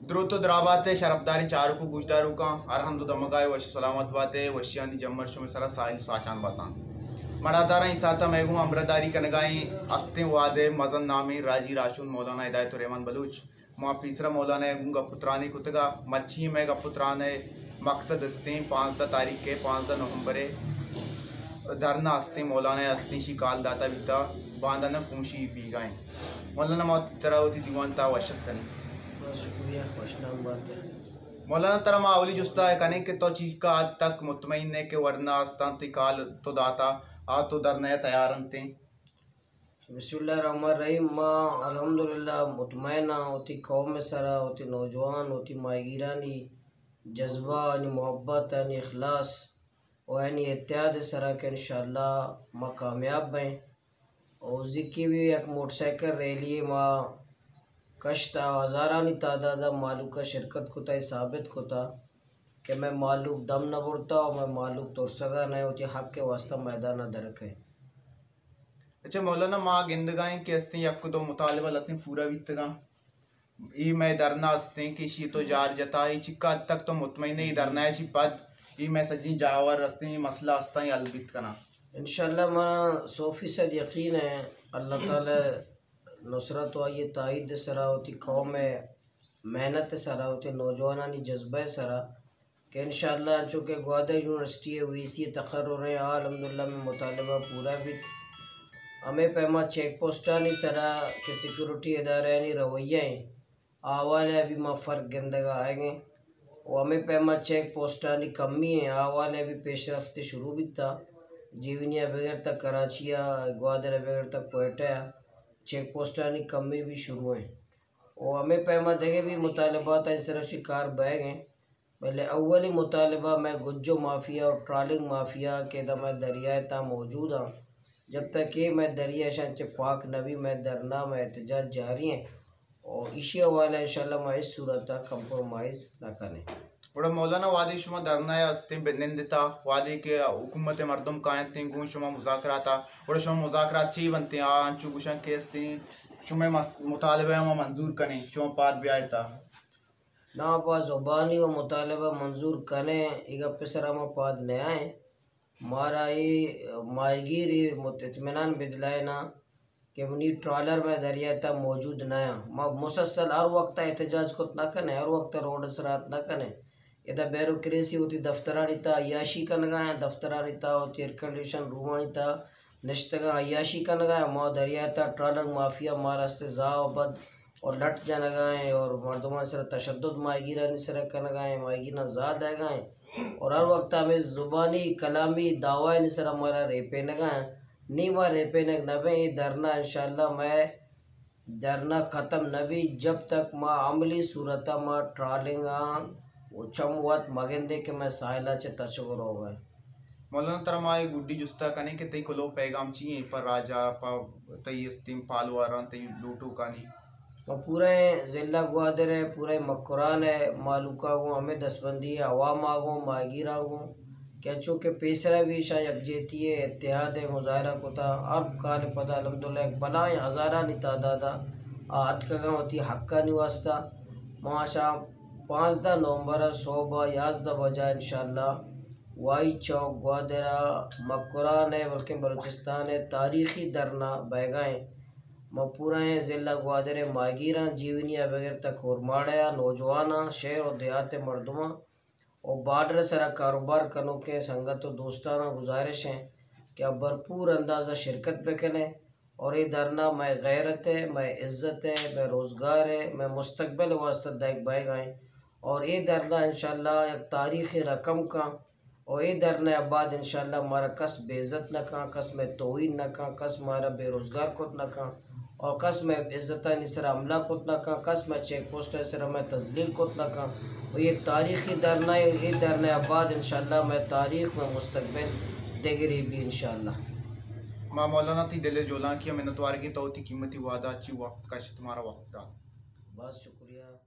دروت و درابات ء شرپداریں چاروک و گوشداروکاں، ہر ہند و دمگائے وش سلامت بات ء وشیانی جمر شمئے سرا ساہیل ساچان باتاں۔ مڑاداراں، اے ساعتا مئے گوں ہمراہداری کنگائیں ہستیں وہدے مزن نامیں راجی راہشون مولانا ہدایت الرحمن بلوچ۔ ما پیسرا مولانا ء گوں گپ و ترانے کتگا۔ مرچی مئے گپ و تران ء مقصد ہستیں پانزدہ تاریخ ء، پانزدہ نومبر ء دھرنا ہستیں، مولانا ء ہستیں شی کال داتا بیتا، باندانا پونشی بیگائیں۔ مولانا، ما ترا وتی دیوان تا وش اتک کنیں۔ بس شکریہ، وش نام بات ئے۔ مولانا، ترا ما اولی جستا ء کنیں کہ تو چیکا حد تک مطمئن ئے کہ ورنا استاں تئی کال تو داتا، آ تو دھرنا ء تیار انتیں؟ بسم اللہ الرحمن الرحیم۔ ما الحمدللہ مطمئن آں وتی قوم ء سرا، وتی نوجوان، وتی ماہیگیرانی جذبہ، آنی محبت، آنی اخلاص و آنی اتحاد ء سرا کہ انشاءاللہ ما کامیاب بئیں۔ و زکی بھی یک موٹر سائیکل ریلی ما کشتا، ہزارانی تعداد ء مہلوک ء شرکت کتا، اے ثابت کتا کہ مئے مہلوک دم نہ برتا و مئے مہلوک ترسگا نہ، وتی حق ء واسطہ میدان ء درکئے۔ اچھا مولانا، ما گندگائیں کہ استیں یک دو مطالبہ لتیں پورا بیتگاں۔ اے مئے دھرنا استیں کہ ایشی تو جار جتا، اے چکا حد تک تو مطمئن ئے اے دھرنا ء چی پد اے مئے سجیں جاور استیں، اے مسئلہ استاں، اے حل بیت کناں؟ انشاءاللہ منا سو فیصد یقین ہے، اللہ تعالی نصرت و آئی تائید سرا، وتی قوم ء محنت سرا، وتی نوجوانانی جذبہ سرا کہ انشاءاللہ انچو کہ گوادر یونیورسٹی ء وی سی تقرر ہیں، آ الحمدللہ میں مطالبہ پورا بیت۔ ہمیں پیما چیک پوسٹانی سرا کہ سیکورٹی ادارہانی رویہ ہیں، آ حوالے ء بھی ما فرق گندگا آئیں گے۔ و ہمیں پیما چیک پوسٹانی کمی ہیں، آ حوالے ء بھی پیش رفت شروع بیتا۔ جیونی ء بغیر تا کراچی ء، گوادر ء بغیر تا کوئٹہ ء چیک پوسٹانی کمی بھی شروع ہیں۔ و ہمیں پیما دگہ بھی مطالبات ہیں، سرا شی کار بئیگ ہیں۔ بلے اولی مطالبہ مئے گجو مافیا و ٹرالنگ مافیا کہ ادا مئے دریائے تا موجود آں، جب تک اے مئے دریا اشاں چہ پاک نہ بی، مئے دھرنا، مئے احتجاج جاری ہیں۔ و ایشی حوالہ انشاءاللہ ما اس صورت ء کمپرومائز نہ کنیں۔ گڑا مولانا، وہدے شما دھرنا ء ہستیں بہ نندتا، وہدے کہ حکومت ء مردم کاینتیں گوں شما مذاکرات ء، گڑا شما مذاکرات چی بنتیں؟ آ انچو گوشاں کہ ہستیں شمئے مس-، مطالبہ ء ما منظور کنیں، شما پاد بیائیتا۔ نا، پہ زبانی و مطالبہ منظور کنیں، اے گپ ء سرا ما پاد نیائیں۔ مارا اے ماہیگیر اے مت-، اطمینان بدلائینا کہ منی ٹرالر مئے دریا ء تہا موجود نیاں۔ ما مسلسل ہر وقت ء احتجاج کت نہ کنیں، ہر وقت ء روڈ ء سرا ات نہ کنیں۔ ادا بیوروکریسی وتی دفترانی تہا عیاشی کنگا ہیں، دفترانی تہا وتی ایئر کنڈیشن رومانی تہا نشتگاں عیاشی کنگا ہیں۔ ما دریا ء تہا ٹرالر مافیا مارا است زاہ و بد اور لٹ جنگا ہیں اور مردمانی سرا تشدد ماہیگیرانی سرا کنگا ہیں، ماہیگیراں زاہ دئیگا ہیں اور ہر وقت ہمیں زبانی کلامی دعوایانی سرا مارا ریپینگا ہیں۔ نی ما ریپینگ نہ بیں، اے دھرنا انشاءاللہ مئے دھرنا ختم نہ بی، جب تک ما عملی صورت ء ما ٹرالنگ آں و چم وت مگندیں کہ مئے ساحل ء چہ تچگ روگ ء۔ مولانا، ترا ما اے گڈی جستا کنیں کہ تئی کلو پیغام چی ایں پہ راجا، پہ تئی استیں پالواراں، تئی لوٹوکانی؟ ما پورے ضلع گوادر ء، پورے مکران ء مہلوکا گوں، ہمے دستبندی ء عوام ء گوں، ماہیگیراں گوں، کہ انچو کہ پیسرا بھی ایشاں یکجہتی ء اتحاد ء مظاہرہ کتا، ہر کال ء پدا الحمدللہ یک بلاہیں ہزارانی تعداد ء آ اتکگاں وتی حقانی واسطہ۔ ما اشاں پانزدہ نومبر ء صوب ء یازدہ بجا انشاءاللہ وائی چوک گوادر ء مکران ء بلکیں بلوچستان ء تاریخی دھرنا بئیگا ایں۔ ما پورائیں ضلع گوادر ء ماہیگیراں، جیونی ء بگر تک ہورماڑہ ء نوجواناں، شہر و دیہات ء مردماں و بارڈر ء سرا کاروبار کنوکیں سنگت و دوستاناں گزارش ایں کہ آ بھرپور انداز ء شرکت بہ کنیں اور اے دھرنا مئے غیرت ء، مئے عزت ء، مئے روزگار ء، مئے مستقبل ء واسطہ دئیگ بئیگا ایں اور اے دھرنا انشاءاللہ یک تاریخی رقم کن اور اے دھرنا ء بعد انشاءاللہ مارا کس بے عزت نہ کن، کس مئے توہین نہ کن، کس مارا بے روزگار کت نہ کن۔ اور کس مئے عزتانی سرا حملہ کت نہ کن، کس مئے چیک پوسٹ ء سرا مئے تذلیل کت نہ کن۔ و یک تاریخی دھرنا اے، اے دھرنا ء بعد انشاءاللہ مئے تاریخ، مئے مستقبل دگرے بی انشاءاللہ۔ ما مولانا تئی دل ء جولانکی ء منتوار گیں، تو وتی قیمتی وہدا چی وقت کشت، مارا وقت دات۔ باز شکریہ۔